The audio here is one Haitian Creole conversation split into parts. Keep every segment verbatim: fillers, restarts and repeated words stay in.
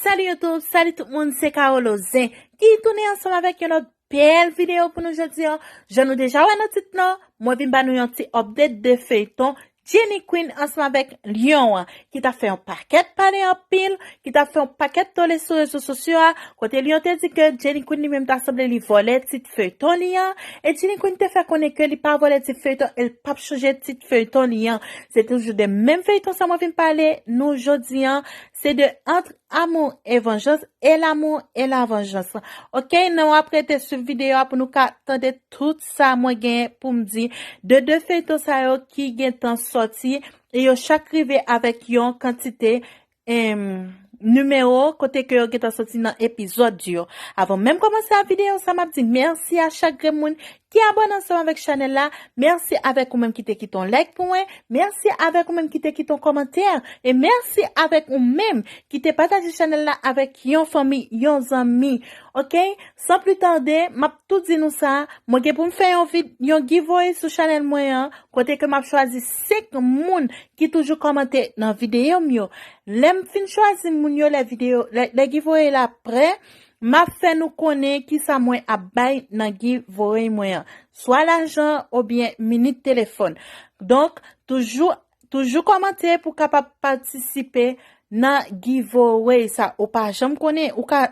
Salut YouTube, salut tout moun, se Carolo Zen ki tounen ansanm avèk yon lòt bèl videyo pou nou jodi an. Jan nou deja wè nan tit lan, mwen vin ba nou yon ti update de feyton Jenny Queen ansanm avèk Lion an, ki t ap fè yon pakèt pale anpil, ki t ap fè yon pakèt tole sou rezo sosyo a, kote Lion te di ke Jenny Queen li menm ta sanble li vòlè tit feyton li an, e Jenny Queen te fè konnen ke li pa vòlè tit feyton, e l p ap chanje tit feyton li an. Se toujou de menm feyton sa mwen vin pale nou jodi an, se de Entre Amour et Vengeance e L'amour et la Vengeance. Ok, nou ap rete swiv videyo a pou nou ka tande tout sa mwen gen pou m di de de feyton sa yo ki gentan sòti e yo chak rive avèk yon kantite em, nimewo kote ke yo gentan sòti nan epizòd yo. Avan menm kòmanse a videyo sa, m ap di mèsi a chak grenn moun ki abòne ansanm avèk chanèl la. Mèsi avèk ou menm ki te kite yon like pou mwen. Mèsi avèk ou menm ki te kite yon kòmantè. E mèsi avèk ou menm ki te pataje chanèl la avèk yon fanmi, yon zanmi. Ok? San pli tande, m ap tou di nou sa. Mwen gen pou m fè yon vid-, yon giveaway sou chanèl mwen an, kote ke m ap chwazi senk moun ki toujou kòmante nan videyo m yo. Lè m fin chwazi moun yo, lè videyo, lè, lè giveaway la prè, m ap fè nou konnen kisa mwen ap bay nan giveaway mwen an. Swa lajan oubyen minit telefòn. Donk, toujou, toujou kòmante pou kapab patisipe nan giveaway sa. Ou pa janm konnen, ou ka,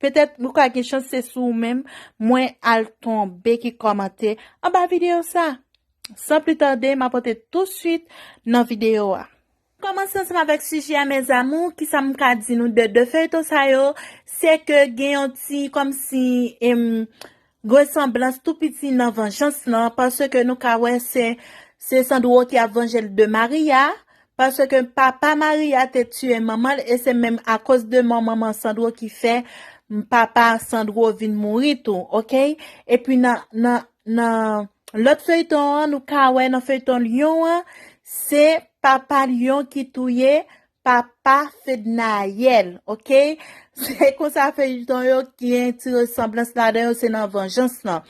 petèt, ou ka gen chans se sou ou menm, mwen al tonbe ki kòmante anba videyo sa. San pli tande, m ap antre touswit nan videyo a. Kòmanse ansanm avèk sijè a, mes amours, kisa m ka di nou de de feyton sa yo, se ke gen yon ti, kòmsi, em, resanblans tou piti nan Vengeance lan, paske nou ka wè se, se Sandro ki ap vanje l de Maria, paske papa Maria te tiye manman l, e se menm akoz de mò manman Sandro ki fè papa Sandro vin mouri tou, ok? Epi nan, nan, nan lòt feyton an, nou ka wè nan feyton Lion an, se papa Lion ki touye papa Fednaelle, ok? Se konsa feyton yo ki gen ti resanblans ladan yo, se nan Vengeance lan.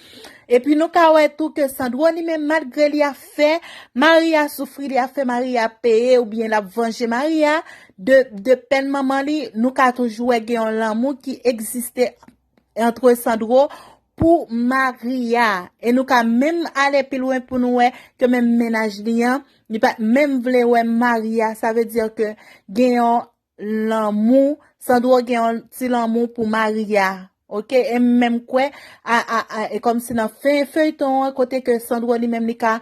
Epi nou ka wè tou ke Sandro li menm, malgre li ap fè Maria soufri, li ap fè Maria peye oubyen l ap vanje Maria de, de pèn manman li, nou ka toujou wè gen yon lanmou ki egziste antre Sandro pou Maria. E nou ka menm ale pi lwen pou nou wè ke menm mennaj li an, li pa t menm vle wè Maria. Sa vle di ke gen yon lanmou, Sandro gen yon ti lanmou pou Maria. Ok? E m menm kwè, a, a, a, e kòmsi nan fen feyton an, kote ke Sandro li menm li ka,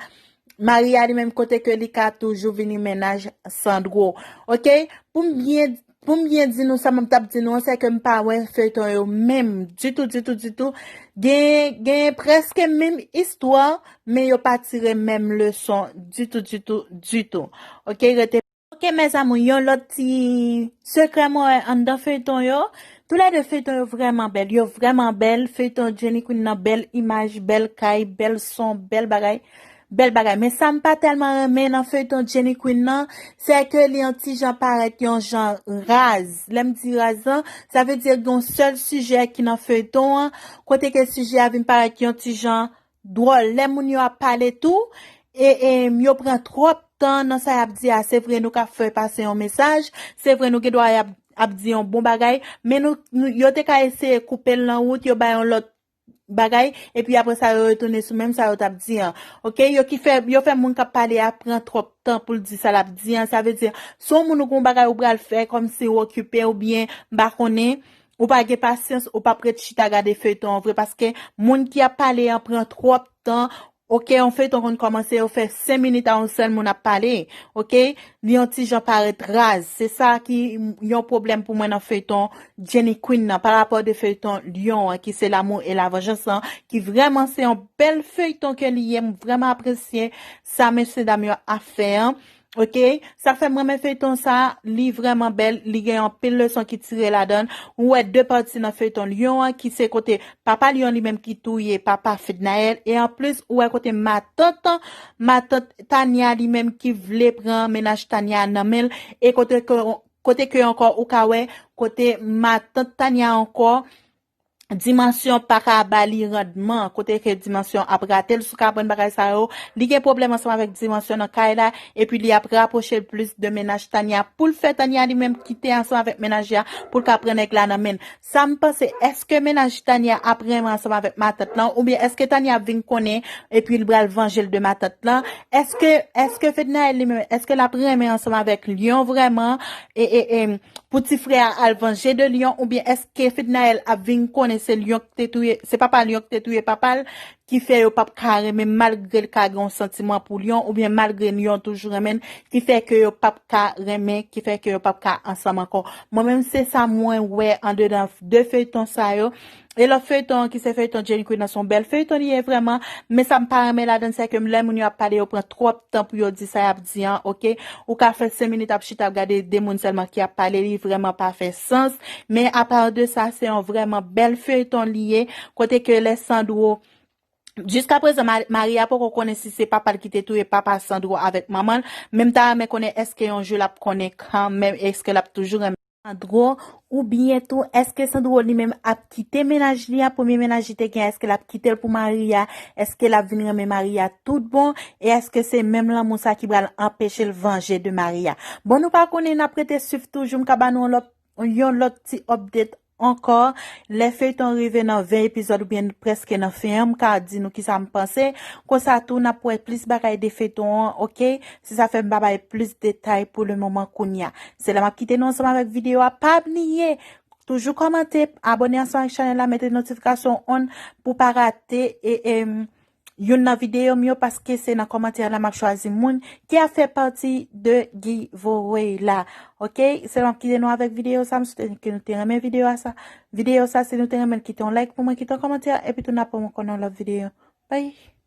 Maria li menm kote ke li ka toujou vini mennaj Sandro. Ok? Pou m byen, pou m byen di nou sa, m t ap di nou an, se ke m pa wè feyton yo menm ditou, ditou, ditou. Gen, gen prèske menm istwa, men yo pa tire menm leson ditou, ditou, ditou. Ok, rete. Ok, mes amours, yon lòt ti sekrè mwen wè anndan feyton yo. Toulède feyton yo vrèman bèl. Yo vrèman bèl. Feyton Jenny Queen nan bèl imaj, bèl kay, bèl son, bèl bagay. Bèl bagay. Men sa m pa tèlman renmen nan feyton Jenny Queen nan, se ke li yon ti jan parèt yon jan raz. Lè m di raz lan, sa vle di gen yon sèl sijè ki nan feyton an, kote ke sijè a vin parèt yon ti jan dwòl. Lè moun yo ap pale tou, e, e yo pran twòp tan nan sa y ap di a. Se vre nou ka fè pase yon mesaj, se vre nou gen dwa ap, ap di yon bon bagay, men nou, nou, yo te ka eseye koupe l nan wout, yo bay yon lòt bagay, epi apre sa, yo retounen sou menm sa yo t ap di an. Ok? Yo ki fè, yo fè moun k ap pale a pran twòp tan pou l di sa l ap di an. Sa vle di, si yon moun ou gen yon bagay ou pral fè, kòmsi ou okipe oubyen, m pa konnen, ou pa gen pasyans, ou p ap ret chita gade feyton an vre, paske moun ki ap pale an pran twòp tan. Ok, yon feyton konn kòmanse, yo fè senk minit a yon sèl moun ap pale. Ok, li yon ti jan parèt raz. Se sa ki yon pwoblèm pou mwen nan feyton Jenny Queen nan, pa rapò de feyton Lion an, ki se L'amour et la Vengeance lan, ki vrèman se yon bèl feyton ke li ye. M vrèman apresye sa mesye dam yo ap fè an. Ok, sa fè m renmen feyton sa, li vrèman bèl, li gen anpil leson ki tire ladan l. Ou wè de pati nan feyton Lion an, ki se kote papa Lion li menm ki touye papa Fednaelle, e anplis ou wè kote matant, matant Tania li menm ki vle pran mennaj Tania nan men l, e kote ke, kote ke ankò ou ka wè kote matant Tania ankò Dimansyon pa ka ba li randman, kote ke Dimansyon ap rate l, si w ka aprann bagay sa yo, li gen pwoblèm ansanm avèk Dimansyon nan kay la, epi li ap rapwoche l plis de mennaj Tania, pou l fè Tania li menm kite ansanm avèk mennaj li a, pou l ka pran nèg la nan men l. Sa m panse, èske mennaj Tania ap renmen ansanm avèk matant lan, oubyen èske Tania ap vin konnen, epi l pral vanje l de matant lan? Èske, èske Fednaelle li menm, èske l ap renmen ansanm avèk Lyon vrèman? E, e, e, pou ti frè a al vanje de Lyon, oubyen èske Fednaelle ap vin konnen se Lyon ki te touye, se papa Lyon ki te touye papa l, ki fè yo p ap ka renmen malgre l ka gen yon santiman pou Lyon, oubyen malgre Lyon toujou renmen l, ki fè ke yo p ap ka renmen, ki fè ke yo p ap ka ansanm ankò. Mwen menm se sa mwen wè andedan de feyton sa yo. E lòt feyton an ki se feyton Jenny Queen nan se yon bèl feyton li ye vrèman, men sa m pa renmen ladan l se ke lè moun yo ap pale yo pran twòp tan pou yo di sa y ap di an, oke? Ou ka fè senk minit ap chita ap gade de moun sèlman ki ap pale, li vrèman pa fè sans. Men apa de sa, se yon vrèman bèl feyton li ye, kote ke lè Sandro, jiska prezan, Ma- Maria poko konnen si se papa l ki te touye papa Sandro avèk manman l, men m ta renmen konnen èske yon jou l ap konnen kanmenm, èske l ap toujou renmen Sandro, oubyen tou, èske Sandro li menm ap kite mennaj li a, premye mennaj li te gen, èske l ap kite l pou Maria, èske l ap vin renmen Maria tout bon, e èske se menm lanmou sa ki pral anpeche l vanje de Maria? Bon, nou pa konnen, n ap rete swiv toujou, m ka ba nou yon lòt, yon lòt ti update ankò. Lè feyton rive nan ven epizòd oubyen prèske nan fen an, m ka di nou kisa m panse. Konsa tou, n ap wè plis bagay de feyton an, oke? Se sa fè m pa bay plis detay pou le moman kounye a. Se la m ap kite nou ansanm avèk videyo a. Pa bliye, toujou kòmante, abòne ansanm ak chanèl la, mete notifikasyon on pou pa rate e, e, youn nan videyo m yo, paske se nan kòmantè la m ap chwazi moun ki ap fè pati de giveaway la. Oke, se la m ap kite nou avèk videyo sa, m swete ke nou te renmen videyo a sa. Videyo sa, si nou te renmen, kite yon like pou mwen, kite yon kòmantè, epi tou n ap wè m ankò nan lòt videyo. Bye.